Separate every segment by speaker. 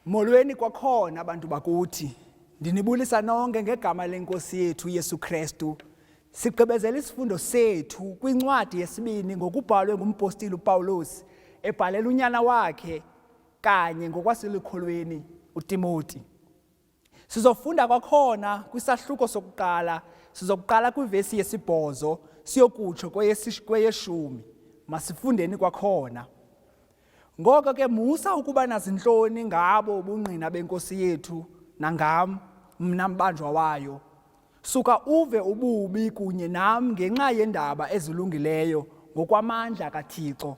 Speaker 1: Molweni kwakhona abantu bakuthi. Ndinibulisa nonke ngegama lenkosi yethu Yesu Kristu. Sigqibezela isifundo sethu kwincwadi yesibini ngokubhalwe ngumpostile uPawulos ebhalela unyana wakhe kanye ngokwaselikholweni uTimoti. Sizofunda kwakhona kwisahluko sokuqala, sizokuqala kwivesi yesibhozo siyokutsho kweyeshumi. Masifundeni kwakhona. Ngoko ke musa ukuba nazintloni ngabo ubungqina benkosi yethu nangam, mna mbanjwa wayo. Suka uve ububi kunye nam ngenxa yendaba ezilungileyo ngokwamandla kaThixo.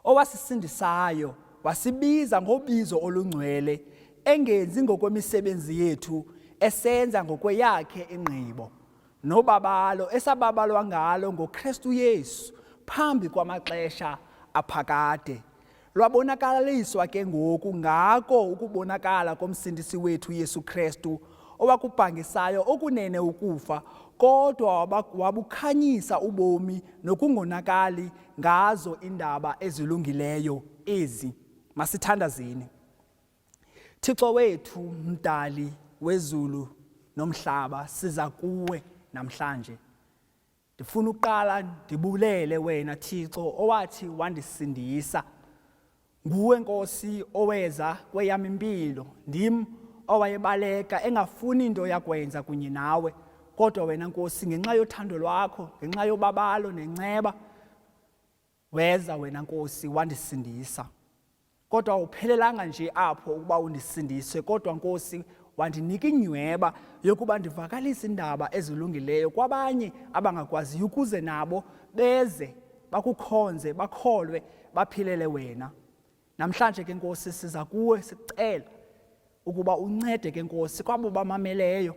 Speaker 1: Owasisindisayo wasibiza ngobizo olungcwele, engenzi ngokwemisebenzi yethu, esenza ngokweyakhe ingqibo nobabalo esababalwa ngalo ngoKristu Yesu phambi kwamaxesha aphakade. Lwabonakalaliswa ke ngoku ngako ukubonakala koMsindisi wethu Yesu Kristu, owakubhangisayo okunene ukufa, kodwa wabukhanyisa ubomi nokungonakali ngazo iindaba ezilungileyo ezi. Masithandazeni. Thixo wethu, Mdali wezulu nomhlaba, siza kuwe namhlanje. Ndifuna ukuqala ndibulele wena Thixo owathi wandisindisa. Nguwe Nkosi oweza kweyam impilo, ndim owayebaleka engafuni into yakwenza kunye nawe. Kodwa wena Nkosi, ngenxa yothando lwakho, ngenxa yobabalo nenceba, weza wena Nkosi wandisindisa. Kodwa awuphelelanga nje apho ukuba undisindise, kodwa Nkosi wandinika inyweba yokuba ndivakalise iindaba ezilungileyo kwabanye abangakwaziyo ukuze nabo beze bakukhonze, bakholwe, baphilele wena. Namhlanje ke Nkosi siza kuwe sicela ukuba uncede ke Nkosi kwabo bamameleyo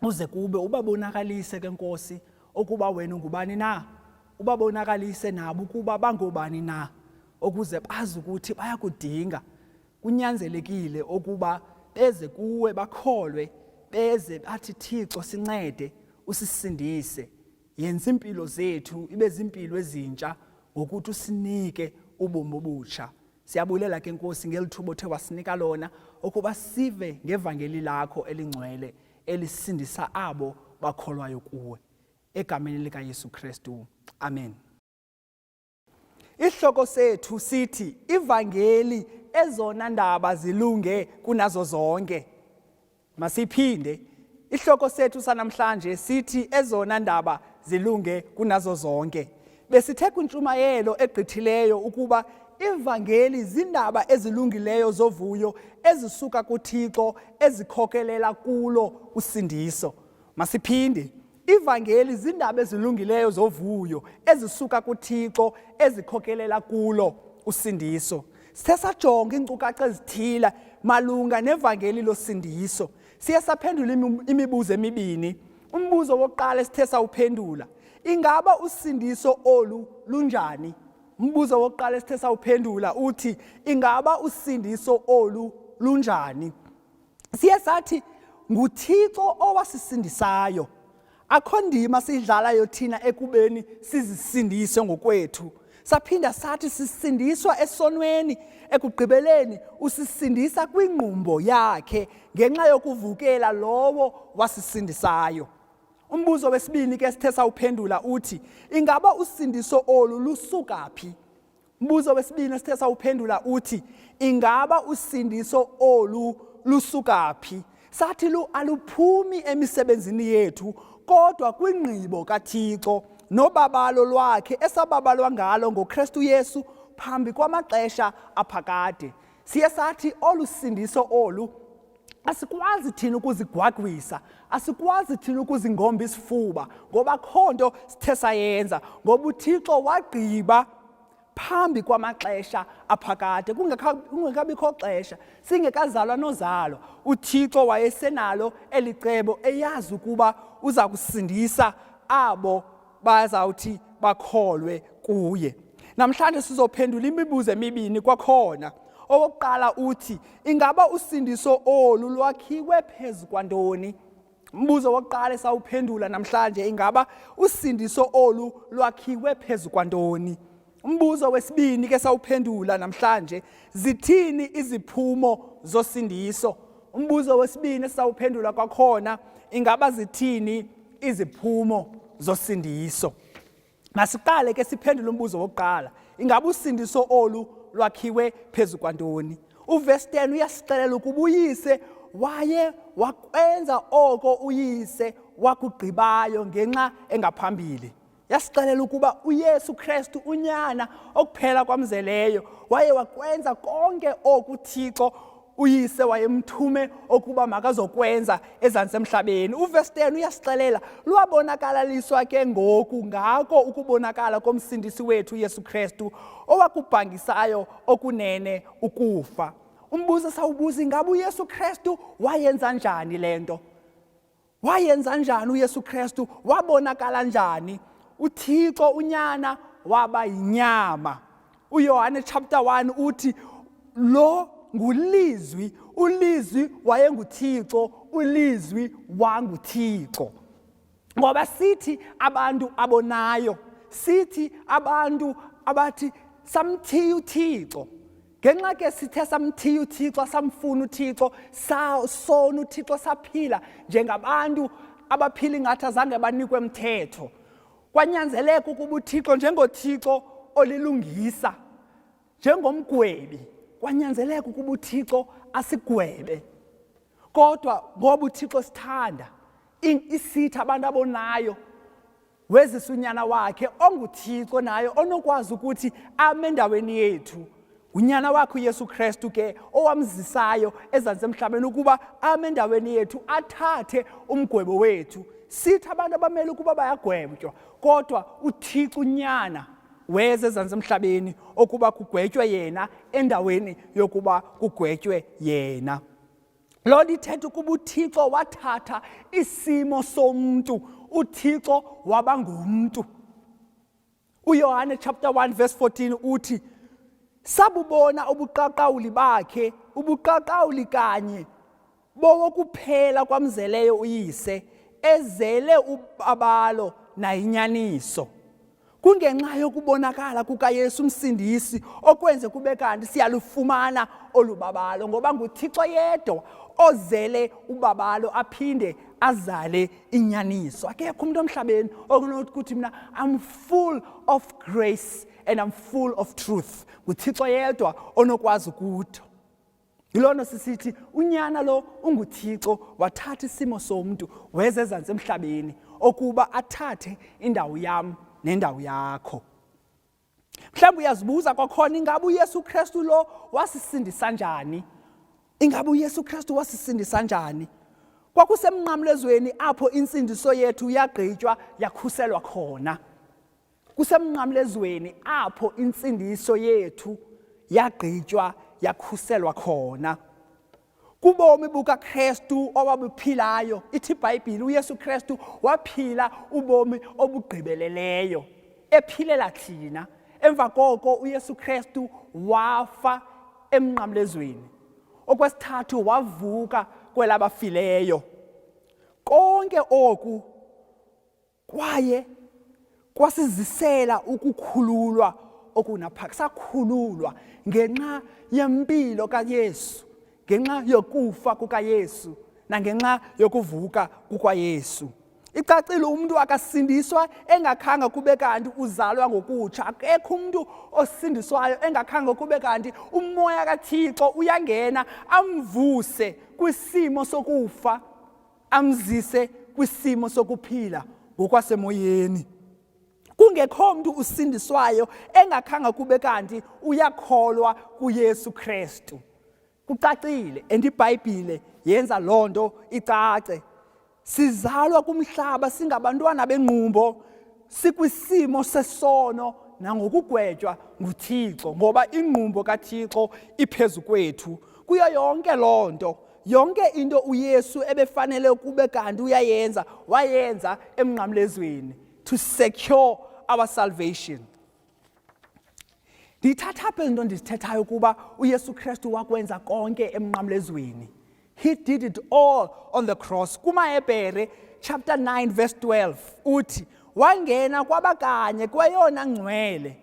Speaker 1: uze kube ubabonakalise ke Nkosi ukuba wena ungubani na, ubabonakalise nabo ukuba bangobani na, ukuze bazi ukuthi bayakudinga. Kunyanzelekile ukuba beze kuwe bakholwe, beze bathi Thixo sincede usisindise, yenza iimpilo zethu ibe ziimpilo ezintsha ngokuthi usinike ubomi obutsha. Siyabulela ke Nkosi ngeli thuba othe wasinika lona ukuba sive ngevangeli lakho elingcwele elisindisa abo bakholwayo kuwe. Egameni likaYesu Kristu. Amen. Isihloko sethu sithi ivangeli ezona ndaba zilunge kunazo zonke. Masiphinde. Isihloko sethu sanamhlanje sithi ezona ndaba zilunge kunazo zonke. Besithe kwintshumayelo egqithileyo ukuba ivangeli zindaba ezilungileyo zovuyo ezisuka kuThixo ezikhokelela kulo usindiso. Masiphinde. Ivangeli zindaba ezilungileyo zovuyo ezisuka kuThixo ezikhokelela kulo usindiso. Sithe sajonga iinkcukacha ezithile malunga nevangeli losindiso. Siye saphendula imibuzo emibini. Umbuzo wokuqala esithe sawuphendula, ingaba usindiso olu lunjani? Umbuzo wokuqala esithe sawuphendula uthi, ingaba usindiso olu lunjani? Siye sathi nguThixo owasisindisayo. Akho ndima siyidlalayo thina ekubeni sizisindise ngokwethu. Saphinda sathi sisindiswa esonweni, ekugqibeleni usisindisa kwingqumbo yakhe ngenxa yokuvukela lowo wasisindisayo. Umbuzo wesibini ke sithe sawuphendula uthi, ingaba usindiso olu lusuka phi? Umbuzo wesibini esithe sawuphendula uthi ingaba usindiso olu lusuka phi? Sathi lu aluphumi emisebenzini yethu kodwa kwingqibo kaThixo nobabalo lwakhe esababalwa ngalo ngoKristu Yesu phambi kwamaxesha aphakade. Siye sathi olu sindiso olu asikwazi thina ukuzigwagwisa, asikwazi thina ukuzingomba isifuba ngoba kho nto sithe sayenza, ngoba uThixo wagqiba phambi kwamaxesha aphakade, kungekabikho xesha, singekazalwa nozalwa, uThixo wayesenalo eli cebo eyazi ukuba uza kusindisa abo bazawuthi bakholwe kuye. Namhlanje sizophendula imibuzo emibini kwakhona. Owokuqala uthi, ingaba usindiso olu lwakhiwe phezu kwantoni? Umbuzo wokuqala esawuphendula namhlanje, ingaba usindiso olu lwakhiwe phezu kwantoni? Umbuzo wesibini ke sawuphendula namhlanje, zithini iziphumo zosindiso? Umbuzo wesibini esawuphendula kwakhona, ingaba zithini iziphumo zosindiso? Masiqale ke siphendule umbuzo wokuqala. Ingaba usindiso olu lwakhiwe phezu kwantoni? Uvesi 10 uyasixelela ukuba uyise waye wakwenza oko uyise wakugqibayo ngenxa engaphambili. Yasixelela ukuba uYesu Kristu unyana okuphela kwamzeleyo waye wakwenza konke oku Thixo uyise wayemthume okuba makazokwenza ezantsi emhlabeni. Uvesi 10 uyasixelela, lwabonakalaliswa ke ngoku ngako ukubonakala komsindisi wethu uYesu Kristu owakubhangisayo okunene ukufa. Umbuzo sawubuza, ingaba uYesu Kristu wayenza njani le nto? Wayenza njani uYesu Kristu? Wabonakala njani? UThixo uNyana waba yinyama. UYohane chapter 1 uthi lo ngulizwi, ulizwi wayenguThixo, ulizwi wanguThixo. Ngoba sithi abantu abonayo, sithi abantu abathi samthiya uThixo. Ngenxa ke sithe samthiya uThixo, samfuna uThixo, sona uThixo, saphila njengabantu abaphila ingathi azange banikwe mthetho. Kwanyanzeleka ukuba uThixo njengoThixo olilungisa, njengomgwebi, kwanyanzeleka ukuba uThixo asigwebe. Kodwa ngoba uThixo sithanda, isitha abantu abonayo, wezisa unyana wakhe onguThixo naye onokwazi ukuthi ame endaweni yethu. Ngunyana wakhe uYesu Kristu ke owamzisayo ezantsi emhlabeni ukuba ame endaweni yethu, athathe umgwebo wethu. Sithi abantu abamele ukuba bayagwetywa, kodwa uThixo unyana weza ezantsi emhlabeni okuba kugwetywe yena endaweni yokuba kugwetywe yena. Loo nto ithetha ukuba uThixo wathatha isimo somntu, uThixo waba ngumntu. UYohane chapter 1 verse 14 uthi sabubona ubuqaqawuli bakhe, ubuqaqawuli kanye bowokuphela kwamzeleyo uyise, ezele ubabalo nayinyaniso. Kungenxa yokubonakala kukaYesu uMsindisi okwenze kube kanti siyalufumana olu babalo, ngoba nguThixo yedwa ozele ubabalo aphinde azale inyaniso. Akekho umuntu emhlabeni okunokuthi mna I'm full of grace and I'm full of truth. NguThixo yedwa onokwazi ukutho. Yiloo nto sisithi unyana lo unguThixo wathatha isimo somntu weza ezantsi emhlabeni okuba athathe indawo yam nendawo yakho. Mhlawumbi uyazibuza kwakhona, ingaba uYesu Kristu lo wasisindisa njani? Ingaba uYesu Kristu wasisindisa njani? Kwakusemnqamlezweni apho insindiso yethu yagqitywa yakhuselwa khona. Kusemnqamlezweni apho intsindiso yethu yagqitywa yakhuselwa khona. Kubomi bukaKristu owabuphilayo, ithi iBhayibhile uYesu Kristu waphila ubomi obugqibeleleyo, ephilela thina. Emva koko uYesu Kristu wafa emnqamlezweni. Okwesithathu wavuka kwelabafileyo. Konke oku kwaye kwasizisela ukukhululwa okunaphakade. Sakhululwa ngenxa yempilo kaYesu, ngenxa yokufa kukaYesu nangenxa yokuvuka kukaYesu. Icacile, umuntu akasindiswa engakhange kube kanti uzalwa ngokutsha. Akekho umuntu osindiswayo engakhange kube kanti umoya kaThixo uyangena amvuse kwisimo sokufa, amzise kwisimo sokuphila ngokwasemoyeni. Kungekho mntu usindiswayo engakhange kube kanti uyakholwa kuYesu Kristu. Kucacile, and iBhayibhile yenza loo nto icace. Sizalwa kumhlaba singabantwana bengqumbo, sikwisimo sesono nangokugwetywa nguThixo, ngoba ingqumbo kaThixo iphezu kwethu. Kuyo yonke loo nto, yonke into uYesu ebefanele kube kanti uyayenza, wayenza emnqamlezweni to secure our salvation. Ndiyithatha apha into ndizithethayo ukuba uYesu Kristu wakwenza konke emnqamlezweni. He did it all on the cross. KumaHebhere chapter 9 verse 12 uthi wangena kwabakanye kweyona ngcwele.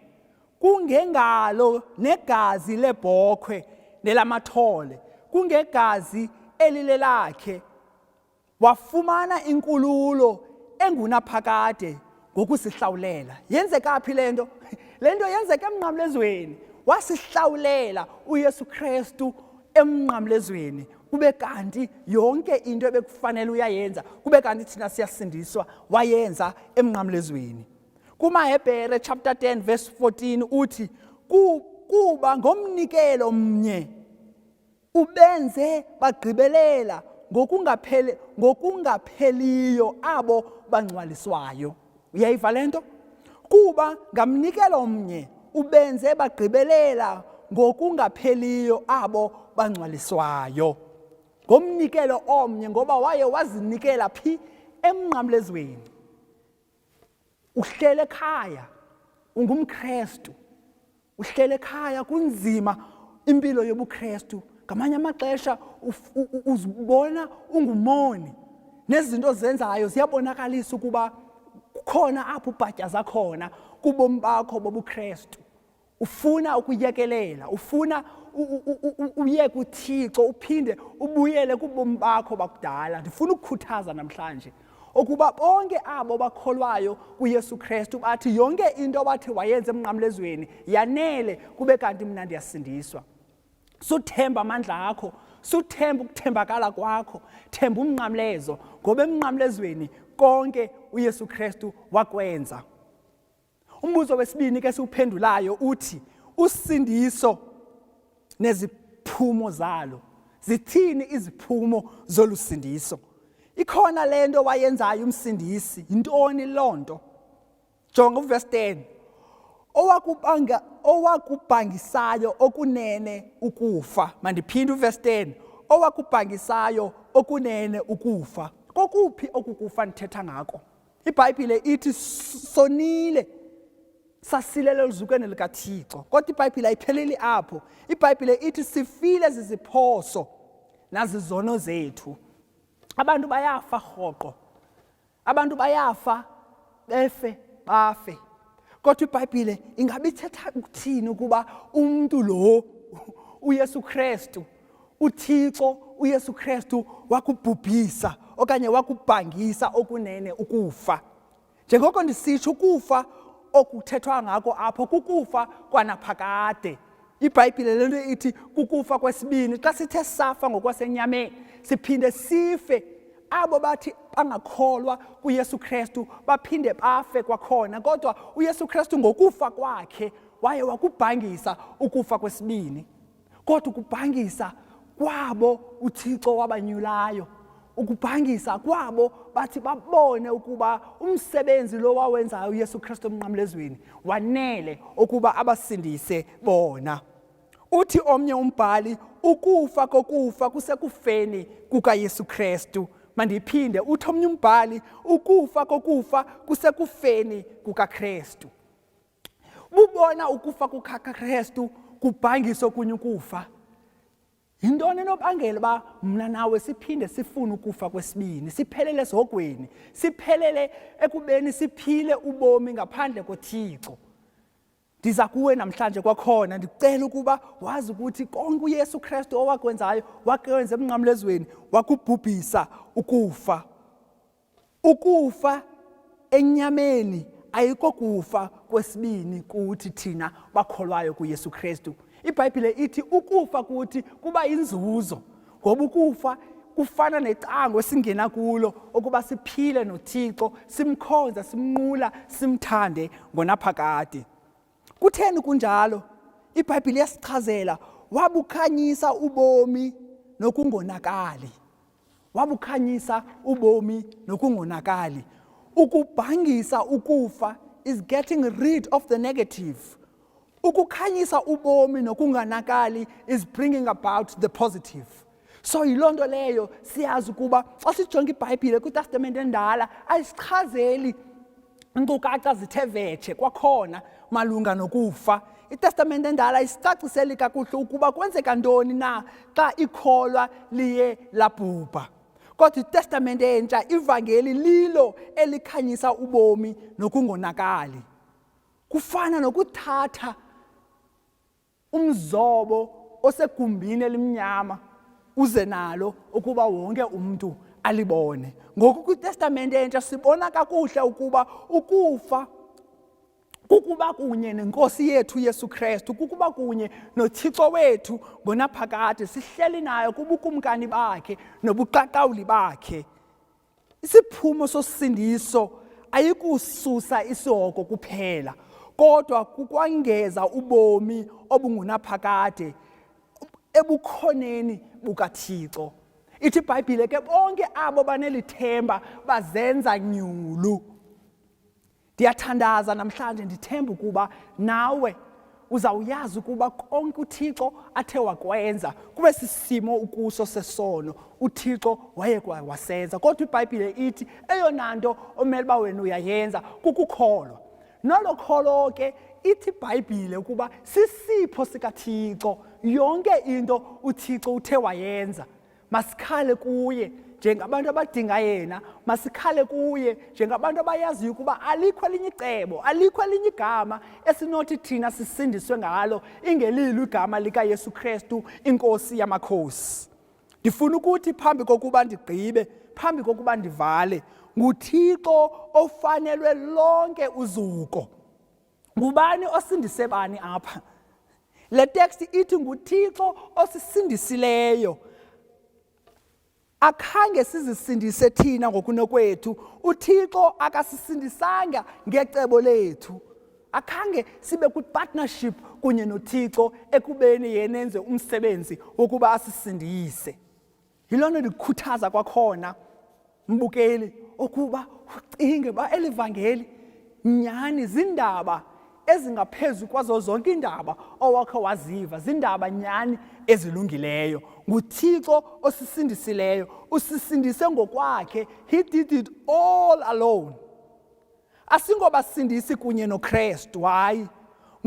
Speaker 1: Kungengalo negazi lebhokhwe nelamathole, kungegazi elilelakhe wafumana inkululo engunaphakade ngokusihlawulela. Yenzeka phi le nto? Le nto yenzeka emnqamlezweni. Wasihlawulela uYesu Kristu emnqamlezweni, kube kanti yonke into ebekufanele uyayenza, kube kanti thina siyasindiswa, wayenza emnqamlezweni. KumaHebhere chapter 10 verse 14 uthi, kuba ngomnikelo mnye ubenze bagqibelela ngokungapheliyo abo bangcwaliswayo. Uyayiva le nto? Kuba ngamnikelo mnye ubenze bagqibelela ngokungapheliyo abo bangcwaliswayo. Ngomnikelo omnye, ngoba waye wazinikela phi? Emnqamlezweni. Uhlele ekhaya, ungumKrestu, uhlele ekhaya, kunzima impilo yobuKrestu. Ngamanye amaxesha uzibona ungumoni, nezinto ozenzayo ziyabonakalisa ukuba kukhona apho ubhatyaza khona kubomi bakho bobuKrestu. Ufuna ukuyekelela, ufuna uye kuThixo, uphinde ubuyele kubomi bakho bakudala. Ndifuna ukukhuthaza namhlanje ukuba bonke abo bakholwayo kuYesu Kristu bathi yonke into abathi wayenza emnqamlezweni yanele, kube kanti mna ndiyasindiswa. Suthemba amandla akho, suthemba ukuthembakala kwakho, themba umnqamlezo, ngoba emnqamlezweni konke uYesu Kristu wakwenza. Umbuzo wesibini ke siwuphendulayo uthi, usindiso neziphumo zalo. Zithini iziphumo zolusindiso? Ikhona le nto wayenzayo umsindisi, yintoni loo nto? Jonga uvesi 10. Owakubhangisayo okunene ukufa. Mandiphinde uvesi 10. Owakubhangisayo okunene ukufa. Kokuphi okukufa ndithetha ngako? IBhayibhile ithi sonile, sasilela eluzukweni likaThixo. Kodwa iBhayibhile ayipheleli apho. IBhayibhile ithi sifile ziziphoso nazizono zethu. Abantu bayafa rhoqo. Abantu bayafa, befe, bafe. Kodwa iBhayibhile ingabe ithetha ukuthini ukuba umntu lo uYesu Kristu, uThixo uYesu Kristu wakubhubhisa okanye wakubhangisa okunene ukufa? Njengoko ndisitsho, ukufa okuthethwa ngako apho kukufa kwanaphakade. IBhayibhile le nto ithi kukufa kwesibini. Xa sithe safa ngokwasenyameni, siphinde sife. Abo bathi bangakholwa kuYesu Kristu baphinde bafe kwakhona, kodwa uYesu Kristu ngokufa kwakhe waye wakubhangisa ukufa kwesibini. Kodwa ukubhangisa kwabo uThixo wabanyulayo, ukubhangisa kwabo bathi babone ukuba umsebenzi lo wawenzayo uYesu Kristu emnqamlezweni wanele ukuba abasindise bona. Uthi omnye umbhali, ukufa kokufa kusekufeni kukaYesu Kristu. Mandiphinde, uthi omnye umbhali, ukufa kokufa kusekufeni kukaKristu. Bubona ukufa kukaKristu kubhangisa okunye ukufa. Yintoni enobangela uba mna nawe siphinde sifune ukufa kwesibini, siphelele esihogweni, siphelele ekubeni siphile ubomi ngaphandle koThixo? Ndiza kuwe namhlanje kwakhona ndikucela ukuba wazi ukuthi konke uYesu Kristu owakwenzayo wakwenza emnqamlezweni, wakubhubhisa ukufa. Ukufa enyameni ayikokufa kwesibini kuthi thina bakholwayo kuYesu Kristu. IBhayibhile ithi ukufa kuthi kuba yinzuzo, ngoba ukufa kufana necango esingena kulo ukuba siphile noThixo, simkhonze, simnqula, simthande ngonaphakade. Kutheni kunjalo? IBhayibhile iyasichazela, wabukhanyisa ubomi nokungonakali. Wabukhanyisa ubomi nokungonakali. Ukubhangisa ukufa is getting rid of the negative. Ukukhanyisa ubomi nokunganakali is bringing about the positive. So yiloo nto leyo siyazi ukuba xa sijonga iBhayibhile kwiTestamente endala ayisichazeli inkcukacha zithe vetshe kwakhona malunga nokufa. ITestamente endala isicaciseli kakuhle ukuba kwenzeka ntoni na xa ikholwa liye labhubha. Kodwa iTestamente entsha, ivangeli lilo elikhanyisa ubomi nokungonakali. Kufana nokuthatha Umzobo osegumbini elimnyama uze nalo ukuba wonke umntu alibone. Ngoku kwiTestamente entsha sibona kakuhle ukuba ukufa kukuba kunye nenkosi yethu Yesu Kristu, kukuba kunye noThixo wethu ngonaphakade, sihleli nayo kubukumkani bakhe nobuqaqawuli bakhe. Isiphumo sosindiso ayikususa isihogo kuphela, kodwa kukwangeza ubomi obungunaphakade ebukhoneni bukaThixo. Ithi iBhayibhile ke bonke abo baneli themba bazenza nyulu. Ndiyathandaza namhlanje ndithemba ukuba nawe uzawuyazi ukuba konke uThixo athe wakwenza kube sisimo ukuso sesono uThixo waye wasenza. Kodwa iBhayibhile ithi eyona nto omele uba wena uyayenza kukukholwa. Nolo kholo ke ithi iBhayibhile ukuba sisipho sikaThixo. Yonke into uThixo uthe wayenza Masikhale kuye njengabantu abadinga yena, masikhale kuye njengabantu abayaziyo ukuba alikho elinye icebo, alikho elinye igama esinothi thina sisindiswe ngalo ingelilo igama likaYesu Kristu, iNkosi yamakhosi. Ndifuna ukuthi phambi kokuba ndigqibe, phambi kokuba ndivale, nguThixo ofanelwe lonke uzuko. Ngubani osindise bani apha? Le text ithi nguThixo osisindisileyo. Akhange sizisindise thina ngokunokwethu. UThixo akasisindisanga ngecebo lethu. Akhange sibe kwi-partnership kunye noThixo ekubeni yena enze umsebenzi wokuba asisindise. Yiloo nto ndikukhuthaza kwakhona mbukeli ukuba ucinge uba eli vangeli nyhani ziindaba ezingaphezu kwazo zonke iindaba owakhe waziva, ziindaba nyhani ezilungileyo. NguThixo osisindisileyo, usisindise ngokwakhe. He did it all alone. Asingobasindisi kunye noKrestu, hayi.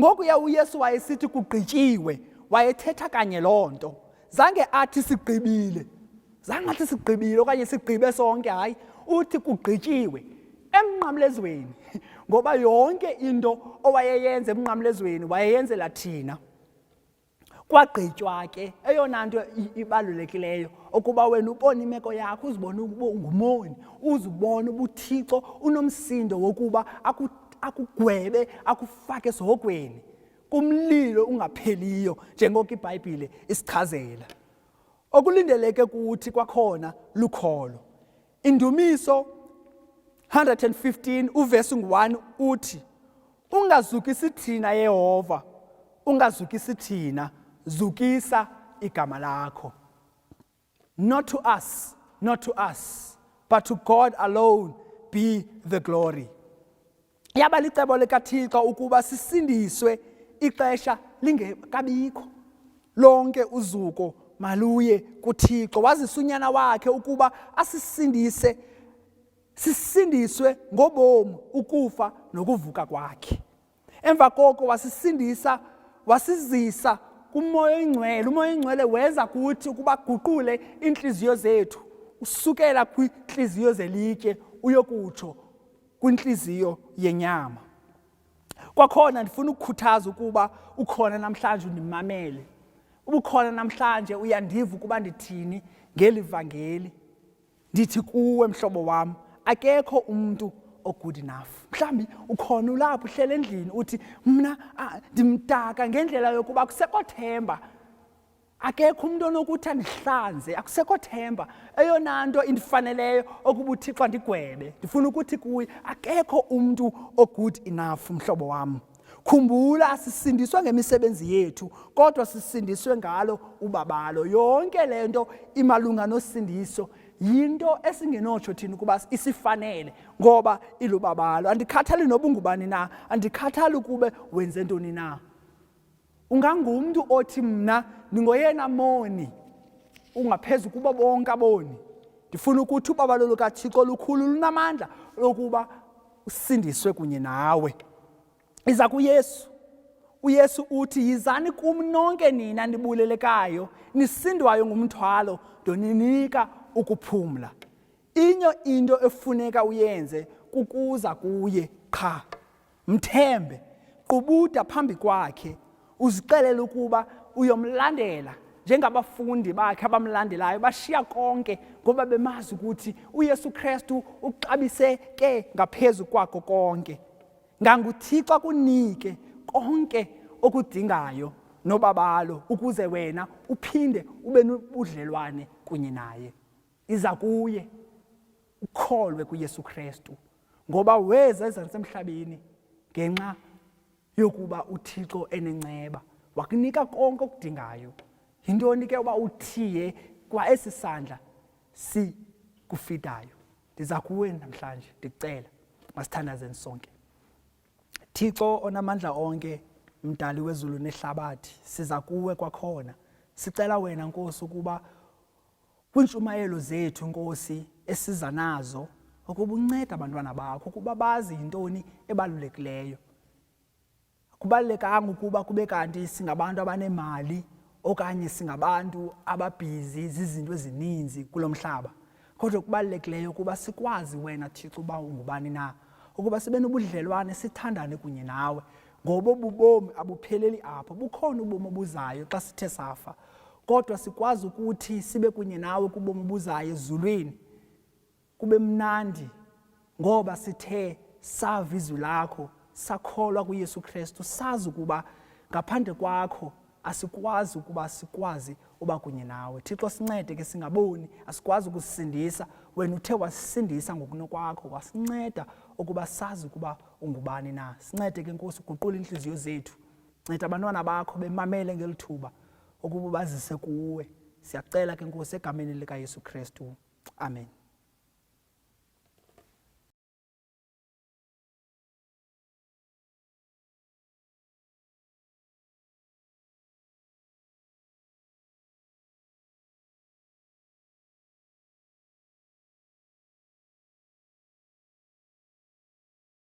Speaker 1: Ngokuya uYesu wayesithi kugqityiwe, wayethetha kanye loo nto. Zange athi sigqibile, zange athi sigqibile okanye sigqibe sonke, hayi. Uthi kugqityiwe emnqamlezweni, ngoba yonke into owayeyenza emnqamlezweni wayeyenzela thina. Kwagqitywa ke eyona nto ibalulekileyo ukuba wena ubone imeko yakho, uzibone ukuba ungumoni, uzibone ubuThixo unomsindo wokuba akugwebe, akufake esihogweni kumlilo ungapheliyo njengoko iBhayibhile isichazela. Okulindeleke kuthi kwakhona lukholo. Indumiso 115 uvesi ngu-1 uthi, Ungazukisi thina Yehova, ungazukisi thina, zukisa igama lakho. Not to us, not to us, but to God alone be the glory. Yaba licebo likaThixo ukuba sisindiswe ixesha lingekabikho. Lonke uzuko maluye kuThixo. Wazisa unyana wakhe ukuba asisindise, sisindiswe ngobomi, ukufa nokuvuka kwakhe. Emva koko wasisindisa, wasizisa kuMoya oyiNgcwele. UMoya oyiNgcwele weza kuthi ukuba guqule iintliziyo zethu usukela kwiintliziyo zelitye uyokutsho kwintliziyo yenyama. Kwakhona ndifuna ukukhuthaza ukuba ukhona namhlanje undimamele, ubukhona namhlanje uyandiva ukuba ndithini ngeli vangeli. Ndithi kuwe mhlobo wam, akekho umntu o-good enough. Mhlawumbi ukhona ulapho uhlele endlini uthi mna ndimdaka ngendlela yokuba kusekho themba. Akekho umntu onokuthi andihlanze, akusekho themba. Eyona nto indifaneleyo okuba uThixo andigwebe. Ndifuna ukuthi kuye, akekho umntu o-good enough mhlobo wam. Khumbula, asisindiswa ngemisebenzi yethu, kodwa sisindiswe ngalo ubabalo. Yonke le nto imalunga nosindiso yinto esingenotsho thina ukuba isifanele, ngoba ilubabalo. Andikhathali noba ungubani na, andikhathali ukube wenze ntoni na. Ungangumntu othi mna ndingoyena moni ungaphezu kubo bonke aboni. Ndifuna ukuthi ubabalo lukaThixo lukhulu, lunamandla lokuba usindiswe kunye nawe. Iza kuYesu. UYesu uthi, yizani kum nonke nina nibulelekayo, nisindwayo ngumthwalo, ndoninika ukuphumla. Inye into efuneka uyenze kukuza kuye qha. Mthembe, qubuda phambi kwakhe. Uzixelele ukuba uyomlandela njengabafundi bakhe abamlandelayo bashiya konke ngoba bemazi ukuthi uYesu Kristu uxabiseke ngaphezu kwako konke. NganguThixo akunike konke okudingayo nobabalo ukuze wena uphinde ube nobudlelwane kunye naye. Iza kuye ukholwe kuYesu Kristu ngoba weza ezantsi emhlabeni ngenxa yokuba uThixo enenceba wakunika konke okudingayo. Yintoni ke uba uthiye kwa esi sandla sikufidayo? Ndiza kuwe namhlanje ndikucela masithandazeni sonke. Thixo onamandla onke, mdali wezulu nehlabathi, siza kuwe kwakhona. Sicela wena Nkosi ukuba kwiintshumayelo zethu Nkosi esiza nazo ukuba uncede abantwana bakho ukuba bazi yintoni ebalulekileyo. Akubalulekanga ukuba kube kanti singabantu abanemali okanye singabantu ababhizi zizinto ezininzi kulo mhlaba. Kodwa okubalulekileyo ukuba sikwazi wena Thixo uba ungubani na, ukuba sibe nobudlelwane sithandane kunye nawe. Ngoba obu bomi abupheleli apho, bukhona ubomi obuzayo xa sithe safa. Kodwa sikwazi ukuthi sibe kunye nawe kubomi obuzayo ezulwini. Kube mnandi ngoba sithe sava izwi lakho, sakholwa kuYesu Kristu, sazi ukuba ngaphandle kwakho asikwazi ukuba sikwazi uba kunye nawe. Thixo sincede ke singaboni, asikwazi ukusisindisa. Wena uthe wasisindisa ngokunokwakho, wasinceda ukuba sazi ukuba ungubani na. Sincede ke Nkosi, uguqule iintliziyo zethu. Nceda abantwana bakho bemamele ngeli thuba ukuba ubazise kuwe. Siyacela ke Nkosi egameni likaYesu Kristu. Amen.